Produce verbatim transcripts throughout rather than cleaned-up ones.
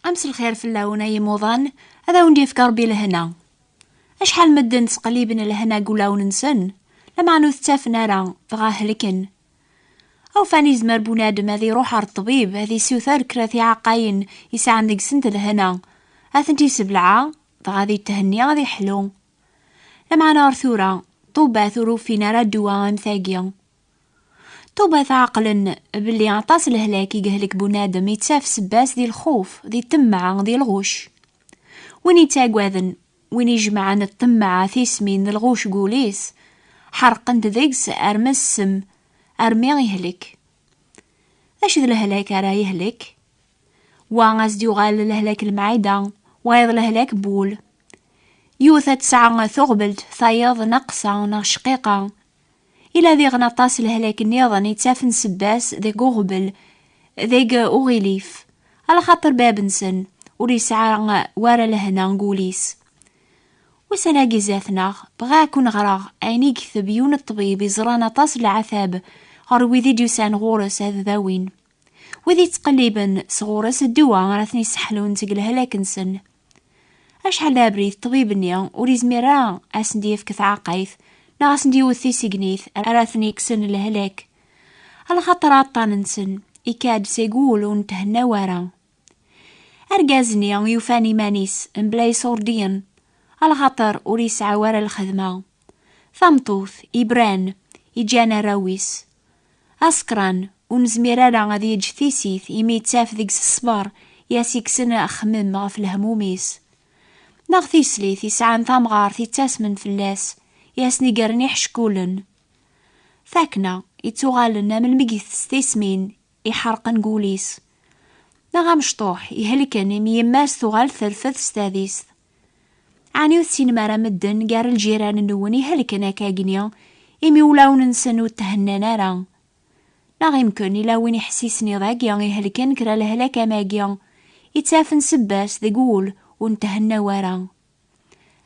Am s lxir fell-awen ay imuḍan, ad awen-d-yefk Ṛebbi lehna. Acḥal medden ttqelliben lehna deg wulawen-nsen, lameɛna ur t-ttafen ara, dɣa helken. Awfan izmer bunadem ad iruḥ ɣer ṭṭbib, ad isuter kra tiɛeqqayin yesɛan deg-sent lehna, ad tent-isebleɛ, dɣa ad ithenni, ad iḥlu. Lameɛna ɣer tura, ṭubat ur ufin ara ddwa am tagi. Ṭubat ɛeqlen belli aṭas lehlak i yehlek bunadem yettaf sebba-s di lxuf, di ṭṭemɛa, di lɣuc. Win yettagaden, win ijemɛen ṭṭemɛa, tismin d lɣuc deg wul-is, ḥerqent deg-s arma ssem, armi ihlek. D acu d lehlak ara yehlek? Wa as-d-yuɣal lehlak n lemɛida, wayeḍ lehlak n wul. Yiwet ad tesɛa tuɣbelt, tayeḍ neqsa neɣ cqiqa. Ila diɣen aṭas lehlak nniḍen yettafen sebba-s deg uɣbel, deg uɣilif, alaxaṭer bab-nsen ur yesɛa wara lehna deg wul-is. Ussan-agi zdat-neɣ, bɣiɣ ad ken-ɣreɣ ayen i yekteb yiwen n ṭṭbib iẓran aṭas n leɛtab ɣer wid i d-yusan ɣur-s ad dawin. Wid yettqelliben sɣur-s ddwa ara ten-iseḥlun seg lehlak-nsen. Acḥal d abrid ṭṭbib-nni ur izmir ara ad sen-d-yefk taɛeqqayt, neɣ ad sen-d-yewwet tisegnit ara ten-yekksen lehlak. Alaxaṭer aṭṭan-nsen ikad seg wul ur nethenna wara. Argaz-nni yufan iman-is mebla iṣurdiyen, alaxaṭer ur yesɛi wara lxedma. Tameṭṭut, ibran, iǧǧan arraw-is. Asekran, ur nezmir ara ad yeǧǧ tissit imi yettaf deg-s ṣṣber i as-yekksen axemmem ɣef lehmum-is. Neɣ tislit yesɛan tamɣart yettasmen fell-as, i asen-igren iḥeckulen. Takna, yettuɣalen am lmegget s tismin iḥerqen deg wul-is. Neɣ amecṭuḥ ihelken imi yemma-s tuɣal terfed s tadist. Ɛni ur tessinem ara medden gar lǧiran-nwen ihelken akkagni, imi ulawen-nsen ur thennan ara? Neɣ imken ila win iḥessisen iḍ-agi ihelken kra lehlak am agi, ittafen sebba-s deg wul ur nthenna wara.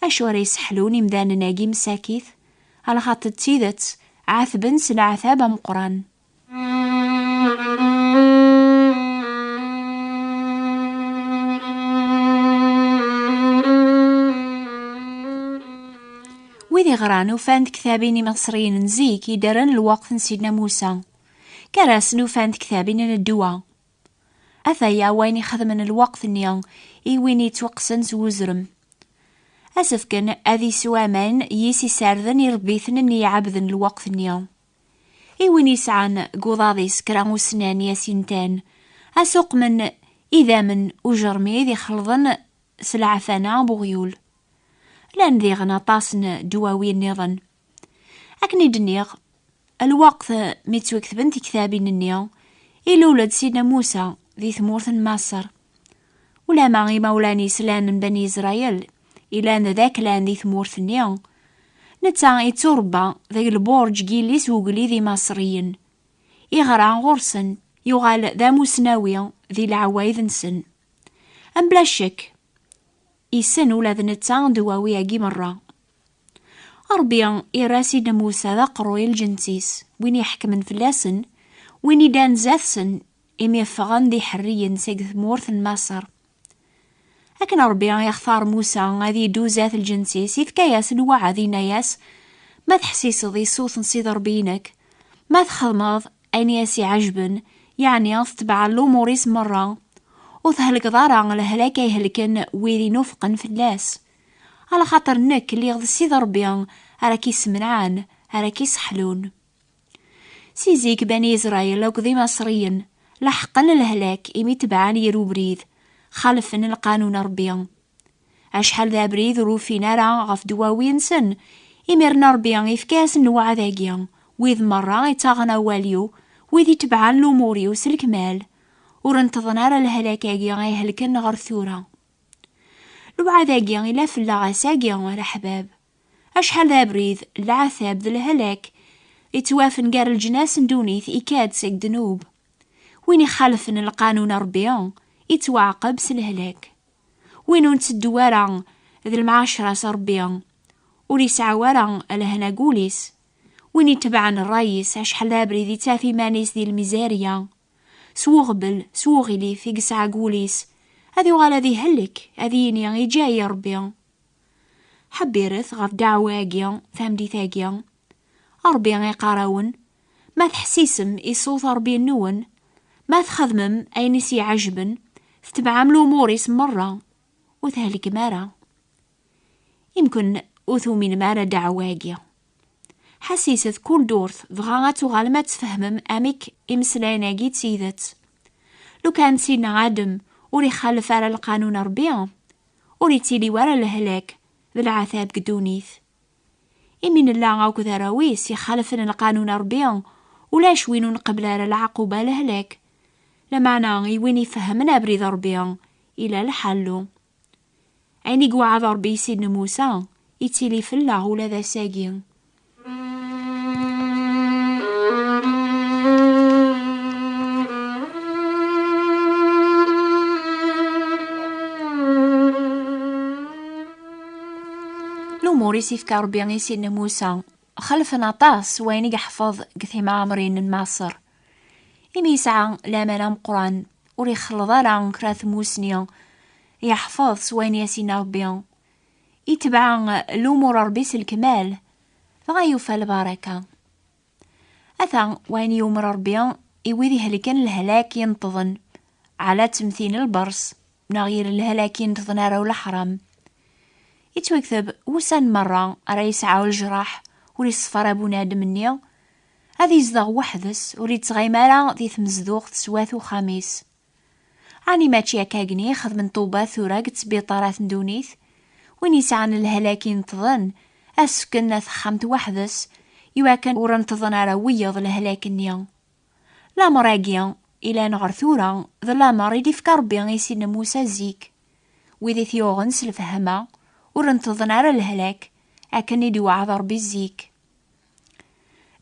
Acu ara yesseḥlun imdanen-agi msakit? Alaxaṭer d tidet, ɛetben s leɛtab ameqqran. Wid iɣran ufan tektabin imaṣriyen n zik yeddren lweqt n Sidna Musa. Gar-asen ufan tektabin n ddwa. Ataya wayen ixedmen lweqt-nni i win yettwaqqsen s wuzrem. Ad s-fken ad isew aman yis isarden irebbiten-nni iɛebden lweqt-nni. I win yesɛan deg uḍad-is kra usnan i as-intan, ad s-uqmen idammen ujermid ixelḍen s leɛfana n uɣyul. Llan diɣen aṭas n ddwawi nniḍen. Akken i d-nniɣ, lweqt mi ttwaketbent tektabin-nni, ilul-d Sidna Musa di tmurt n Maṣer. Ulama imawlan-is llan n Bani Isṛayil, ilan d aklan di tmurt-nni, netta itturebba deg lburǧ n yelli-s n ugellid imaṣriyen. Iɣra ɣur-sen, yuɣal d amusnawi di leɛwayed-nsen. Mebla ccek, issen ula d netta ddwawi-agi merra. Ṛebbi irra Sidna Musa d aqerruy n lǧens-is, win iḥekmen fell-asen, win iddan zdat-sen imi ffɣen d iḥerriyen seg tmurt n Maṣer. Akken Ṛebbi ixtar Musa ad yeddu zdat lǧens-is, ifka-yas lweɛd, inna-yas: "Ma teḥsiseḍ i ṣṣut n Sidi Ṛebbi-inek, ma txedmeḍ ayen i as-iɛejben, yeɛni tetbeɛ lumuṛ-is merra, ur thelkeḍ ara lehlak ay helken wid inufqen fell-as. Alaxaṭer nekk lliɣ d Sidi Ṛebbi ara k-issemneɛen, ara k-isseḥlun." Si zik Bani Isṛayil akked Imaṣriyen leḥqen lehlak imi tebɛen yir ubrid, xalfen lqanun n Ṛebbi. Acḥal d abrid ur ufin ara ɣef ddwawi-nsen, imiren Ṛebbi ifka-yasen lweɛd-agi: "Wid merra ittaɣen awal-iw, wid itebɛen lumuṛ-iw s lekmal, ur nṭeḍen ara lehlak-agi ay helken ɣer tura." Lweɛd-agi ila fell-aɣ ass-agi, a leḥbab. Acḥal d abrid n leɛtab d lehlak ittwafen gar leǧnas n ddunit ikad seg ddnub. Win ixalfen lqanun n Ṛebbi ittwaɛqeb s lehlak. Win ur netteddu ara d lemɛacra s Ṛebbi, ur yesɛi ara lehna deg wul-is. Win itebɛen ṛṛay-is, acḥal d abrid ittaf iman-is di lmizarya, s uɣbel, s uɣilif i yesɛa deg wul-is, ad yuɣal ad ihellek, ad yini: "Iǧǧa-yi Ṛebbi." Ḥebbiret ɣef ddeɛwa-agi, tameddit-agi. Ṛebbi iqqar-awen: "Ma teḥsisem i ṣṣut Ṛebbi-nwen, ma txedmem ayen i s-iɛejben, tetbeɛem lumuṛ-is merra, ur thelkem ara." Imken ur tuminem ara ddeɛwa-agi. Ḥassiset kul ddurt, dɣa ad tuɣalem ad tfehmem amek imeslayen-agi d tidet. Lukan Sidna Adem ur ixalef ara lqanun n Ṛebbi, ur ittili wara lehlak d leɛtab deg ddunit. Imi nella akked arraw-is ixalfen lqanun n Ṛebbi, ulac win ur nqebbel ara lɛaquba, lehlak. Lameɛna i win ifehmen abrid n Ṛebbi, ila lḥallu. Ayen i iweɛɛed Ṛebbi i Sidna Musa, ittili fell-aɣ ula d ass-agi. Lumuṛ i s-ifka Ṛebbi i Sidna Musa xelfen aṭas wayen i yeḥfeḍ deg timɛemrin n Maṣer. Imi yesɛa laman ameqqran, ur ixelleḍ ara kra n tmusni, yeḥfeḍ s wayen i as-yenna Ṛebbi. Itbeɛ lumuṛ n Ṛebbi s lekmal, dɣa yufa lbaraka. Ata wayen yumer Ṛebbi i wid ihelken lehlak ineṭṭḍen, ɛla ttemtin lbers, neɣ yir lehlak ineṭṭḍen arraw leḥram. Ittwakteb, wussan merra ara yesɛu lejraḥ, ur iṣeffer ara bunadem-nni, ad izdeɣ weḥd-s, ur ittɣim ara di tmezduɣt s wat uxxam-is. Ɛni mačči akka agni xedmen ṭubat tura deg tesbiṭarat n ddunit? Win yesɛan lehlak ineṭṭḍen, ad s-fken texxamt weḥd-s, iwakken ur neṭṭḍen ara wiyeḍ lehlak-nni. Lamer-agi ilan ɣer tura, d lamer i d-ifka Ṛebbi i Sidna Musa zik. Wid i t-yuɣen s lefhama, ur neṭṭḍen ara lehlak, akken i d-iweɛɛed Ṛebbi zik.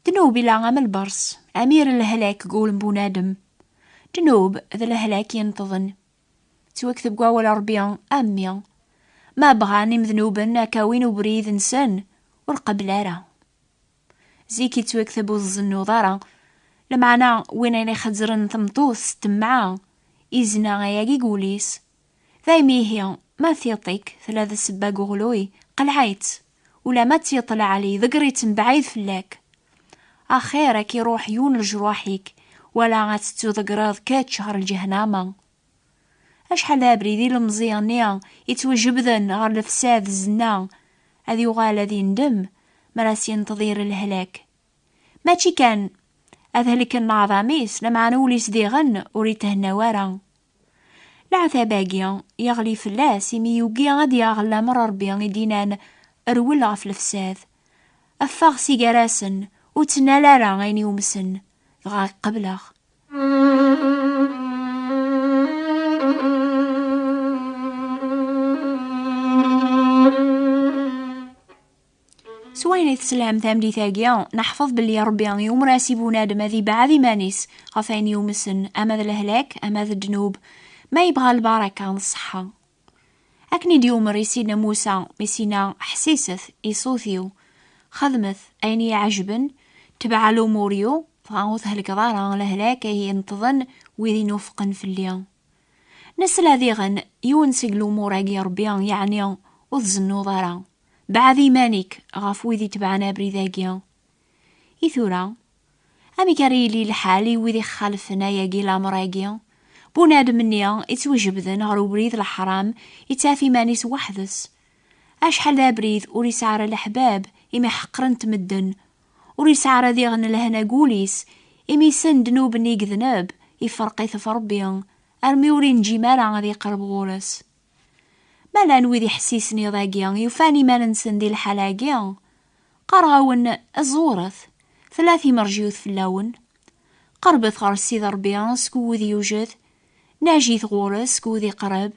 Ddnub ila am lbers, am yir lehlak deg wul n bunadem. Ddnub d lehlak ineṭṭḍen. Ttwakteb deg wawal Ṛebbi, a mmi. Ma bɣan imednuben ad k-awin ubrid-nsen, ur qebbel ara. Zik ittwakteb ur tzennuḍ ara. Lameɛna win ay ixezzren tameṭṭut s ṭṭemɛa, izna ayagi deg wul-is. Daymi ihi, ma tiṭ-ik tella d ssebba deg uɣluy, qleɛ-itt. Ulamma d tiṭ lɛali, ḍegger-itt mebɛid fell-ak. Axir ad k-iruḥ yiwen lejruḥ-ik, wala ad tettuḍeggreḍ kečč ɣer lǧehnama. Acḥal d abrid ilemẓi-nni yettwajebden ɣer lefsad d zzna, ad yuɣal ad yendem mi ara s-yenṭeḍ yir lehlak. Mačči kan ad helken leɛḍam-is, lameɛna ul-is diɣen ur ithenna wara. Leɛtab-agi yeɣli fell-as imi yugi ad yaɣ lamer Ṛebbi i d-yennan: "Rwel ɣef lefsad, ffeɣ si gar-asen, ur ttnal ara ayen yumsen, dɣa qebleɣ." S wayen i teslam tameddit-agi, neḥfeḍ belli Ṛebbi yumer-as i bunadem ad ibɛed iman-is ɣef ayen yumsen, ama d lehlak, ama d ddnub, ma yebɣa lbaraka d ṣṣeḥḥa. Akken i d-yumer i Sidna Musa, mi s-yenna: "Ḥsiset i ṣṣut-iw, xedmet ayen i iɛejben, tbeɛ lumuṛ-iw, dɣa ur thelkeḍ ara lehlak ay ineṭṭḍen wid inufqen fell-i." Nesla diɣen yiwen seg lumuṛ-agi Ṛebbi, yeɛni ur tzennuḍ ara. Beɛɛed iman-ik ɣef wid itebɛen abrid-agi. I tura, amek ara yili lḥal i wid ixalfen ayagi lameṛ-agi? Bunadem-nni ittwajebden ɣer ubrid leḥṛam, ittaf iman-is weḥd-s. Acḥal d abrid ur yesɛi ara leḥbab, imi ḥeqren-t medden. Ur yesɛi ara diɣen lehna deg wul-is, imi s ddnub-nni i yedneb, iferq-it ɣef Ṛebbi, armi ur inǧim ara ad iqerreb ɣur-s. Ma llan wid iḥessisen iḍ-agi yufan iman-nsen di lḥala-agi, qqareɣ-awen: ẓewret, tella timerjiwt fell-awen. Qerbet ɣer Ssid Ṛebbi skud yewjed, najit ɣur-s skud iqreb.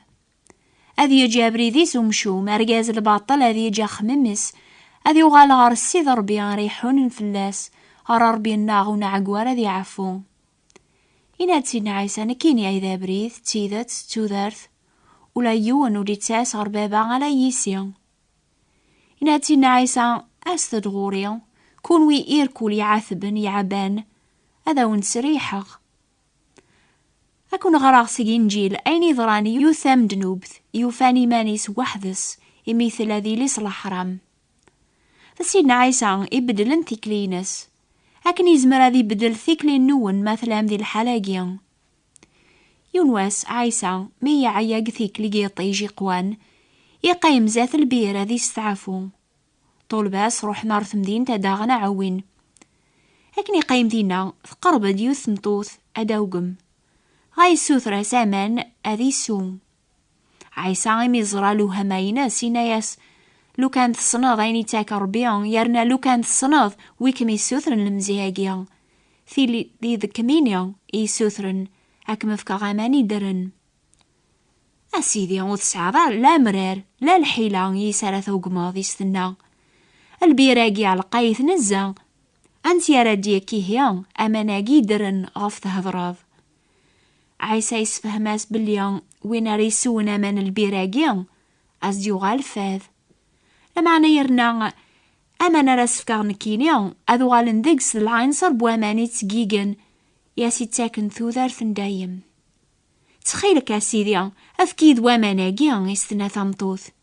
Ad yeǧǧ abrid-is umcum, argaz lbaṭel ad yeǧǧ axemmem-is, ad yuɣal ɣer Ssid Ṛebbi ara iḥunen fell-as, ɣer Ṛebbi-nneɣ ur nɛeggu ara ad iɛfu. Yenna-d Sidna Ɛisa: "Nekkini ay d abrid, d tidet, d tudert, ula yiwen ur d-ittas ɣer Baba ala yis-i." Yenna-d Sidna Ɛisa: "Aset-d ɣur-i, kunwi irkul iɛatben, iɛban, ad awen-sriḥeɣ." Ad ken-ɣreɣ seg Inǧil ayen yeḍran i yiwet tamednubt yufan iman-is weḥd-s imi tella d yelli-s n leḥram. D Sidna Ɛisa ibeddlen tikli-ines. Akken yezmer ad ibeddel tikli-nwen ma tellam di lḥala-agi. Yiwen wass, Ɛisa, mi yeɛya deg tikli n yiṭij iqwan, yeqqim zdat lbir ad isteɛfu. Ṭulba-s ruḥen ɣer temdint ad aɣen aɛwin. Akken iqqim dinna, tqerreb-d yiwet tmeṭṭut ad awgem. Ɣa yessuter-as aman ad isu. Ɛisa, imi yeẓra lewhama-ines, yenna-yas: "Lukan tessneḍ ayen ittak Ṛebbi, yerna lukan tessneḍ wi kem-yessutren lemzeyya-agi, tili d kemmini i yessutren, ad kem-fkeɣ aman iddren." "A Sidi, ur tesɛiḍ ara la amrar, la lḥila yis ara tugmeḍ," i s-tenna. "Lbir-agi ɛelqayet nezzeh, ansi ara d-yakk ihi aman-agi iddren ɣef thedreḍ?" Ɛisa yessefhem-as belli win ara yeswen aman n lbir-agi, ad s-d-yuɣal fad. Lameɛna yerna aman ara s-fkeɣ nekkini, ad uɣalen deg-s d lɛinṣer n waman ittgeyyigen, i as-ittaken tudert n dayem. "Ttxil-k, a Sidi, efk-iyi-d waman-agi," i s-tenna tameṭṭut.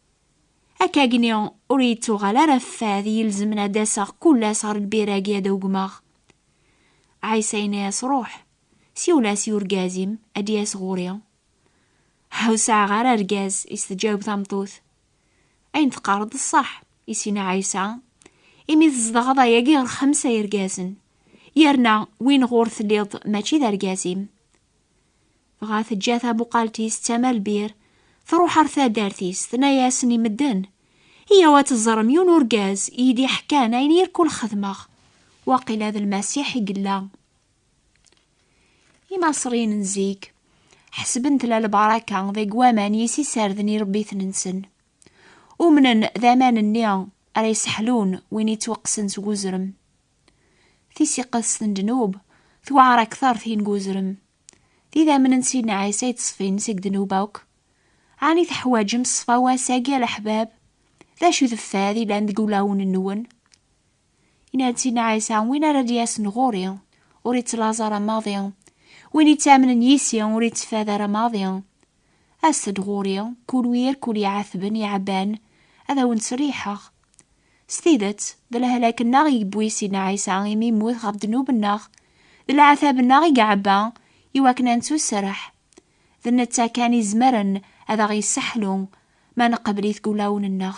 "Akkagni ur yettuɣal ara fad i ilezmen ad d-aseɣ kul ass ɣer lbir-agi ad awgmeɣ." Ɛisa yenna-yas: "Ruḥ, siwel-as i urgaz-im ad d-yas ɣur-i." "Ha, ur sɛiɣ ara argaz," i s-teǧǧaweb tameṭṭut. "Ayen teqqareḍ d ṣṣeḥ," i s-yenna Ɛisa, "imi tzedɣeḍ ayagi ɣer xemsa yergazen, yerna win ɣur telliḍ mačči d argaz-im." Dɣa teǧǧa tabuqalt-is d tama lbir, truḥ ɣer taddart-is, tenna-yasen i medden: "Iyyaw ad teẓrem yiwen urgaz i yi-d-iḥekkan ayen irkul xedmeɣ. Waqila d Lmasiḥ i yella." Imaṣriyen n zik ḥesben tella lbaraka deg waman i s-isarden irebbiten-nsen. Umnen d aman-nni ara yesseḥlun win yettwaqqsen seg uzrem. Tisiqest n ddnub tewɛer akteṛ tin n uzrem. D idammen n Sidna Ɛisa yettṣeffin seg ddnub akk. Ɛni teḥwaǧem ṣṣfa wass-agi, a leḥbab? D acu d fad yellan deg wulawen-nwen? Yenna-d Sidna Ɛisa: "Win ara d-yasen ɣur-i, ur ittlaẓ ara maḍi. Win ittamnen yis-i, ur ittfad ara maḍi. Aset-d ɣur-i, kul wir, kul iɛatben, iɛebban, ad awen-ttserriḥeɣ." S tidet, d lehlak-nneɣ i yewwi Sidna Ɛisa imi yemmut ɣef ddnub-nneɣ, d leɛtab-nneɣ i iɛebba i wakken ad nettuserreḥ. D netta kan i izemren ad aɣ-yesseḥlu ma neqbel-it deg wulawen-nneɣ.